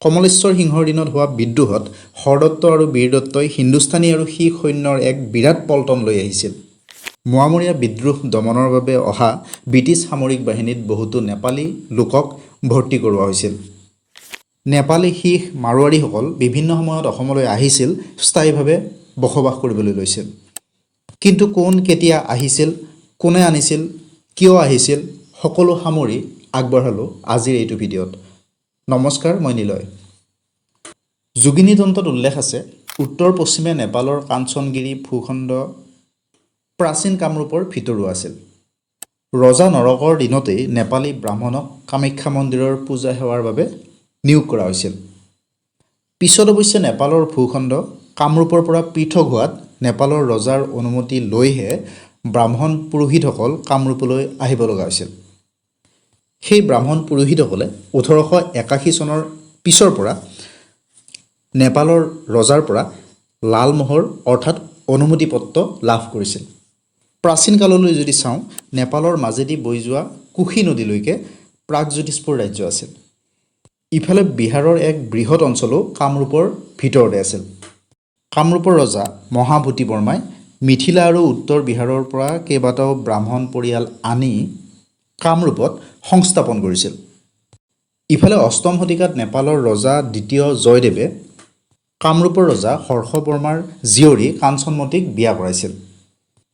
কমলেশ্বৰ সিংহৰ দিনত হোৱা বিদ্ৰোহত হৰদত্ত আৰু বীৰদত্তই হিন্দুস্তানী আৰু শিখ সৈন্যৰ এক বিৰাট পল্টন লৈ আহিছিল। মোৱামৰীয়া বিদ্ৰোহ দমনৰ বাবে অহা ব্ৰিটিছ সামৰিক বাহিনীত বহুতো নেপালী লোকক ভৰ্তি কৰোৱা হৈছিল। নেপালী, শিখ, মাৰোৱাৰীসকল বিভিন্ন সময়ত অসমলৈ আহিছিল, স্থায়ীভাৱে বসবাস কৰিবলৈ লৈছিল। কিন্তু কোন কেতিয়া আহিছিল, কোনে আনিছিল, কিয় আহিছিল, সকলো সামৰি আগবঢ়ালোঁ আজিৰ এইটো ভিডিঅ'ত। নমস্কাৰ, মই নিলয়। যোগিনী তন্ত্ৰত উল্লেখ আছে, উত্তৰ পশ্চিমে নেপালৰ কাঞ্চনগিৰি ভূখণ্ড প্ৰাচীন কামৰূপৰ ভিতৰুৱা আছিল। ৰজা নৰকৰ দিনতেই নেপালী ব্ৰাহ্মণক কামাখ্যা মন্দিৰৰ পূজা সেৱাৰ বাবে নিয়োগ কৰা হৈছিল। পিছত অৱশ্যে নেপালৰ ভূখণ্ড কামৰূপৰ পৰা পৃথক হোৱাত নেপালৰ ৰজাৰ অনুমতি লৈহে ব্ৰাহ্মণ পুৰোহিতসকল কামৰূপলৈ আহিব লগা হৈছিল। সেই ব্ৰাহ্মণ পুৰোহিতসকলে 1881 চনৰ পিছৰ পৰা নেপালৰ ৰজাৰ পৰা লালমোহৰ অৰ্থাৎ অনুমতি পত্ৰ লাভ কৰিছিল। প্ৰাচীন কাললৈ যদি চাওঁ, নেপালৰ মাজেদি বৈ যোৱা কোশী নদীলৈকে প্ৰাগজ্যোতিষপুৰ ৰাজ্য আছিল। ইফালে বিহাৰৰ এক বৃহৎ অঞ্চলো কামৰূপৰ ভিতৰতে আছিল। কামৰূপৰ ৰজা মহাভূতি বৰ্মাই মিথিলা আৰু উত্তৰ বিহাৰৰ পৰা কেইবাটাও ব্ৰাহ্মণ পৰিয়াল আনি কামৰূপত সংস্থাপন কৰিছিল। ইফালে অষ্টম শতিকাত নেপালৰ ৰজা দ্বিতীয় জয়দেৱে কামৰূপৰ ৰজা হৰ্ষবৰ্মাৰ জীয়ৰী কাঞ্চনমতীক বিয়া কৰাইছিল।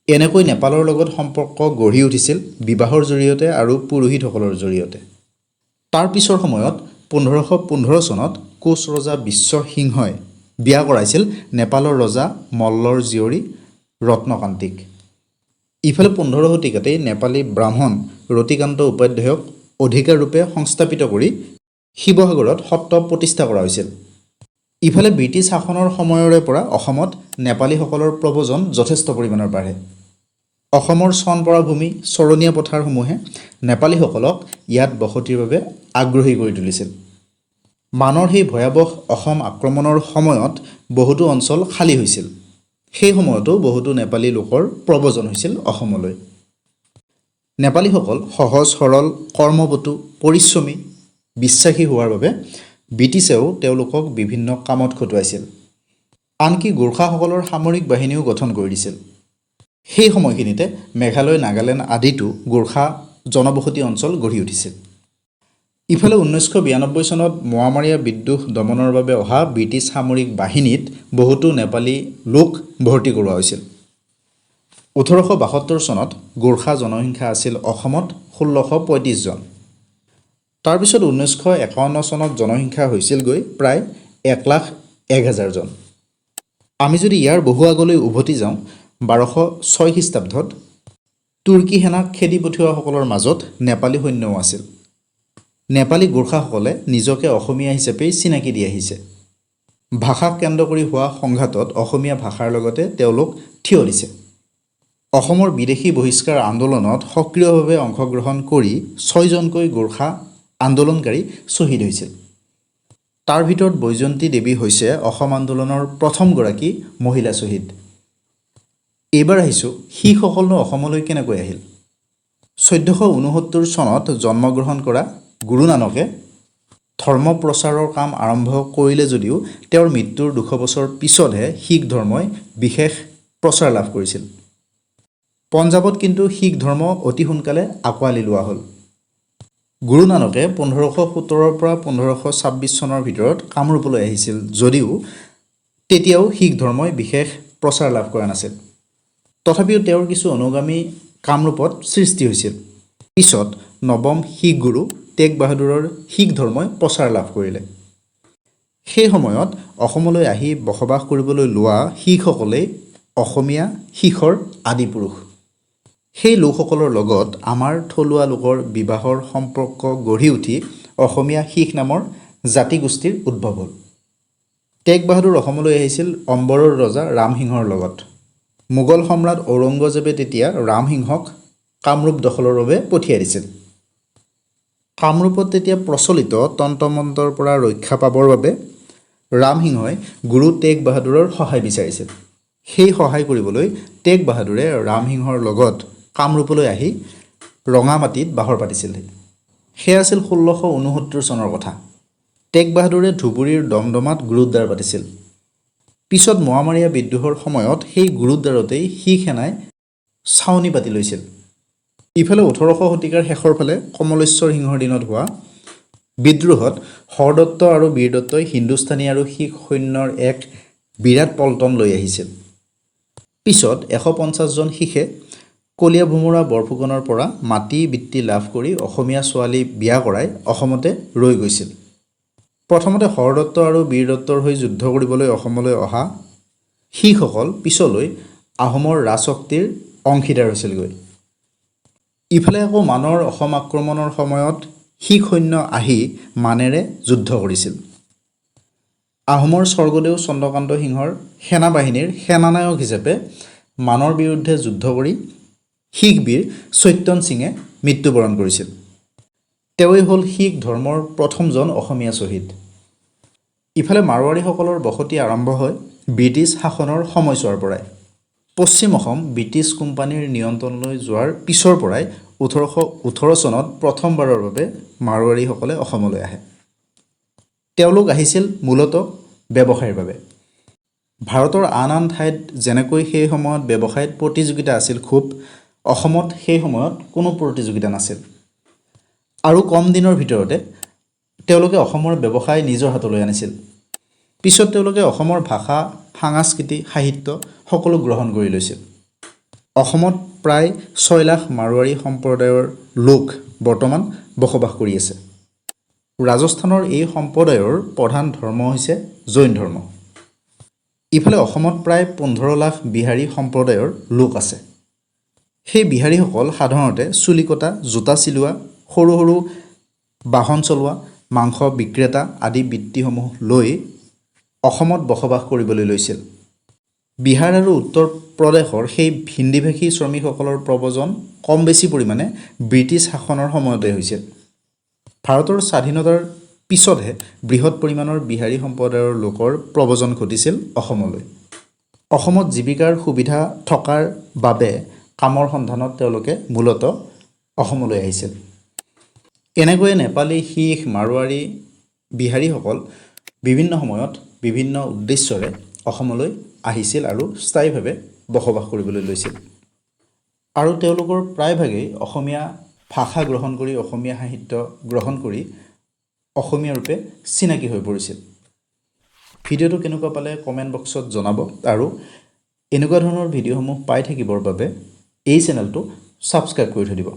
এনেকৈ নেপালৰ লগত সম্পৰ্ক গঢ়ি উঠিছিল বিবাহৰ জৰিয়তে আৰু পুৰোহিতসকলৰ জৰিয়তে। তাৰ পিছৰ সময়ত 1515 চনত কোচ ৰজা বিশ্বসিংহই বিয়া কৰাইছিল নেপালৰ ৰজা মল্লৰ জীয়ৰী ৰত্নকান্তিক। ইফালে 15 শতিকাতেই নেপালী ব্ৰাহ্মণ ৰতিকান্ত উপাধ্যায়ক অধিকাৰৰূপে সংস্থাপিত কৰি শিৱসাগৰত সত্ৰ প্ৰতিষ্ঠা কৰা হৈছিল। ইফালে ব্ৰিটিছ শাসনৰ সময়ৰে পৰা অসমত নেপালীসকলৰ প্ৰব্ৰজন যথেষ্ট পৰিমাণৰ বাঢ়ে। অসমৰ চন পৰা ভূমি, চৰণীয়া পথাৰসমূহে নেপালীসকলক ইয়াত বসতিৰ বাবে আগ্ৰহী কৰি তুলিছিল। মানৰ সেই ভয়াৱহ অসম আক্ৰমণৰ সময়ত বহুতো অঞ্চল খালী হৈছিল। সেই সময়তো বহুতো নেপালী লোকৰ প্ৰব্ৰজন হৈছিল অসমলৈ। নেপালীসকল সহজ সৰল, কৰ্মপটু, পৰিশ্ৰমী, বিশ্বাসী হোৱাৰ বাবে ব্ৰিটিছেও তেওঁলোকক বিভিন্ন কামত খটুৱাইছিল। আনকি গোৰ্খাসকলৰ সামৰিক বাহিনীও গঠন কৰি দিছিল। সেই সময়খিনিতে মেঘালয়, নাগালেণ্ড আদিতো গোৰ্খা জনবসতি অঞ্চল গঢ়ি উঠিছিল। ইফালে 1992 চনত মোৱামৰীয়া বিদ্ৰোহ দমনৰ বাবে অহা ব্ৰিটিছ সামৰিক বাহিনীত বহুতো নেপালী লোক ভৰ্তি কৰোৱা হৈছিল। 1872 চনত গোৰ্খা জনসংখ্যা আছিল অসমত 1635 জন। তাৰপিছত 1951 চনত জনসংখ্যা হৈছিলগৈ প্ৰায় 1,01,000 জন। আমি যদি ইয়াৰ বহু আগলৈ উভতি যাওঁ, 1206 খ্ৰীষ্টাব্দত তুৰ্কী সেনাক খেদি পঠিওৱাসকলৰ মাজত নেপালী সৈন্যও আছিল। নেপালী গোৰ্খাসকলে নিজকে অসমীয়া হিচাপেই চিনাকি দি আহিছে। ভাষাক কেন্দ্ৰ কৰি হোৱা সংঘাতত অসমীয়া ভাষাৰ লগতে তেওঁলোক থিয় দিছে। অসমৰ বিদেশী বহিষ্কাৰ আন্দোলনত সক্ৰিয়ভাৱে অংশগ্ৰহণ কৰি ছয়জনকৈ গোৰ্খা আন্দোলনকাৰী শ্বহীদ হৈছিল। তাৰ ভিতৰত বৈজয়ন্তী দেৱী হৈছে অসম আন্দোলনৰ প্ৰথমগৰাকী মহিলা শ্বহীদ। এইবাৰ আহিছোঁ, শিখসকলনো অসমলৈ কেনেকৈ আহিল? 1469 চনত জন্মগ্ৰহণ কৰা গুৰু নানকে ধৰ্ম প্ৰচাৰৰ কাম আৰম্ভ কৰিলে যদিও তেওঁৰ মৃত্যুৰ 200 বছৰ পিছতহে শিখ ধৰ্মই বিশেষ প্ৰচাৰ লাভ কৰিছিল। পঞ্জাৱত কিন্তু শিখ ধৰ্ম অতি সোনকালে আঁকোৱালি লোৱা হ'ল। গুৰু নানকে 1517ৰ পৰা 1526 চনৰ ভিতৰত কামৰূপলৈ আহিছিল যদিও তেতিয়াও শিখ ধৰ্মই বিশেষ প্ৰচাৰ লাভ কৰা নাছিল। তথাপিও তেওঁৰ কিছু অনুগামী কামৰূপত সৃষ্টি হৈছিল। পিছত নৱম শিখ গুৰু টেগ বাহাদুৰৰ শিখ ধৰ্মই প্ৰচাৰ লাভ কৰিলে। সেই সময়ত অসমলৈ আহি বসবাস কৰিবলৈ লোৱা শিখসকলেই অসমীয়া শিখৰ আদি পুৰুষ। সেই লোকসকলৰ লগত আমাৰ থলুৱা লোকৰ বিবাহৰ সম্পৰ্ক গঢ়ি উঠি অসমীয়া শিখ নামৰ জাতিগোষ্ঠীৰ উদ্ভৱ হ'ল। টেগ বাহাদুৰ অসমলৈ আহিছিল অম্বৰৰ ৰজা ৰামসিংহৰ লগত। মোগল সম্ৰাট ঔৰংগজেবে তেতিয়া ৰামসিংহক কামৰূপ দখলৰ বাবে পঠিয়াই দিছিল। কামৰূপত তেতিয়া প্ৰচলিত তন্ত্ৰ মন্ত্ৰৰ পৰা ৰক্ষা পাবৰ বাবে ৰামসিংহই গুৰু টেগ বাহাদুৰৰ সহায় বিচাৰিছিল। সেই সহায় কৰিবলৈ টেগ বাহাদুৰে ৰামসিংহৰ লগত কামৰূপলৈ আহি ৰঙামাটিত বাহৰ পাতিছিলহি। সেয়া আছিল 1669 চনৰ কথা। টেগ বাহাদুৰে ধুবুৰীৰ দমদমাত গুৰুদ্বাৰ পাতিছিল। পিছত মোৱামৰীয়া বিদ্ৰোহৰ সময়ত সেই গুৰুদ্বাৰতেই শিখ সেনাই ছাউনি পাতি লৈছিল। ইফালে 18শ শতিকাৰ শেষৰ ফালে কমলেশ্বৰ সিংহৰ দিনত হোৱা বিদ্ৰোহত হৰদত্ত আৰু বীৰদত্তই হিন্দুস্তানী আৰু শিখ সৈন্যৰ এক বিৰাট পল্টন লৈ আহিছিল। পিছত 150জন শিখে কলীয়াভোমোৰা বৰফুকনৰ পৰা মাটি বৃত্তি লাভ কৰি অসমীয়া ছোৱালী বিয়া কৰাই অসমতে ৰৈ গৈছিল। প্ৰথমতে হৰদত্ত আৰু বীৰদত্তৰ হৈ যুদ্ধ কৰিবলৈ অসমলৈ অহা শিখসকল পিছলৈ আহোমৰ ৰাজশক্তিৰ অংশীদাৰ হৈছিলগৈ। ইফালে আকৌ মানৰ অসম আক্ৰমণৰ সময়ত শিখ সৈন্য আহি মানেৰে যুদ্ধ কৰিছিল। আহোমৰ স্বৰ্গদেউ চন্দ্ৰকান্ত সিংহৰ সেনাবাহিনীৰ সেনানায়ক হিচাপে মানৰ বিৰুদ্ধে যুদ্ধ কৰি শিখ বীৰ চৈতন্য সিঙে মৃত্যুবৰণ কৰিছিল। তেওঁৱেই হ'ল শিখ ধৰ্মৰ প্ৰথমজন অসমীয়া শ্বহীদ। ইফালে মাৰোৱাৰীসকলৰ বসতি আৰম্ভ হয় ব্ৰিটিছ শাসনৰ সময়ছোৱাৰ পৰাই। পশ্চিম অসম ব্ৰিটিছ কোম্পানীৰ নিয়ন্ত্ৰণলৈ যোৱাৰ পিছৰ পৰাই 1818 চনত প্ৰথমবাৰৰ বাবে মাৰোৱাৰীসকলে অসমলৈ আহে। তেওঁলোক আহিছিল মূলতঃ ব্যৱসায়ৰ বাবে। ভাৰতৰ আন আন ঠাইত যেনেকৈ সেই সময়ত ব্যৱসায়ত প্ৰতিযোগিতা আছিল খুব, অসমত সেই সময়ত কোনো প্ৰতিযোগিতা নাছিল আৰু কম দিনৰ ভিতৰতে তেওঁলোকে অসমৰ ব্যৱসায় নিজৰ হাতলৈ আনিছিল। পিছত তেওঁলোকে অসমৰ ভাষা, সাংস্কৃতি, সাহিত্য সকলো গ্ৰহণ কৰি লৈছিল। অসমত প্ৰায় 6 লাখ মাৰোৱাৰী সম্প্ৰদায়ৰ লোক বৰ্তমান বসবাস কৰি আছে। ৰাজস্থানৰ এই সম্প্ৰদায়ৰ প্ৰধান ধৰ্ম হৈছে জৈন ধৰ্ম। ইফালে অসমত প্ৰায় 15 লাখ বিহাৰী সম্প্ৰদায়ৰ লোক আছে। সেই বিহাৰীসকল সাধাৰণতে চুলি কটা, জোতা চিলোৱা, সৰু সৰু বাহন চলোৱা, মাংস বিক্ৰেতা আদি বৃত্তিসমূহ লৈ অসমত বসবাস কৰিবলৈ লৈছিল। বিহাৰ আৰু উত্তৰ প্ৰদেশৰ সেই হিন্দীভাষী শ্ৰমিকসকলৰ প্ৰব্ৰজন কম বেছি পৰিমাণে ব্ৰিটিছ শাসনৰ সময়তে হৈছিল। ভাৰতৰ স্বাধীনতাৰ পিছতহে বৃহৎ পৰিমাণৰ বিহাৰী সম্প্ৰদায়ৰ লোকৰ প্ৰব্ৰজন ঘটিছিল অসমলৈ। অসমত জীৱিকাৰ সুবিধা থকাৰ বাবে কামৰ সন্ধানত তেওঁলোকে মূলতঃ অসমলৈ আহিছিল। এনেকৈয়ে নেপালী, শিখ, মাৰোৱাৰী, বিহাৰীসকল বিভিন্ন সময়ত বিভিন্ন উদ্দেশ্যৰে অসমলৈ আহিছিল আৰু স্থায়ীভাৱে বসবাস কৰিবলৈ লৈছিল আৰু তেওঁলোকৰ প্ৰায়ভাগেই অসমীয়া ভাষা গ্ৰহণ কৰি, অসমীয়া সাহিত্য গ্ৰহণ কৰি অসমীয়া ৰূপে চিনাকি হৈ পৰিছিল। ভিডিঅ'টো কেনেকুৱা পালে কমেণ্ট বক্সত জনাব আৰু এনেকুৱা ধৰণৰ ভিডিঅ'সমূহ পাই থাকিবৰ বাবে এই চেনেলটো ছাবস্ক্ৰাইব কৰি থৈ দিব।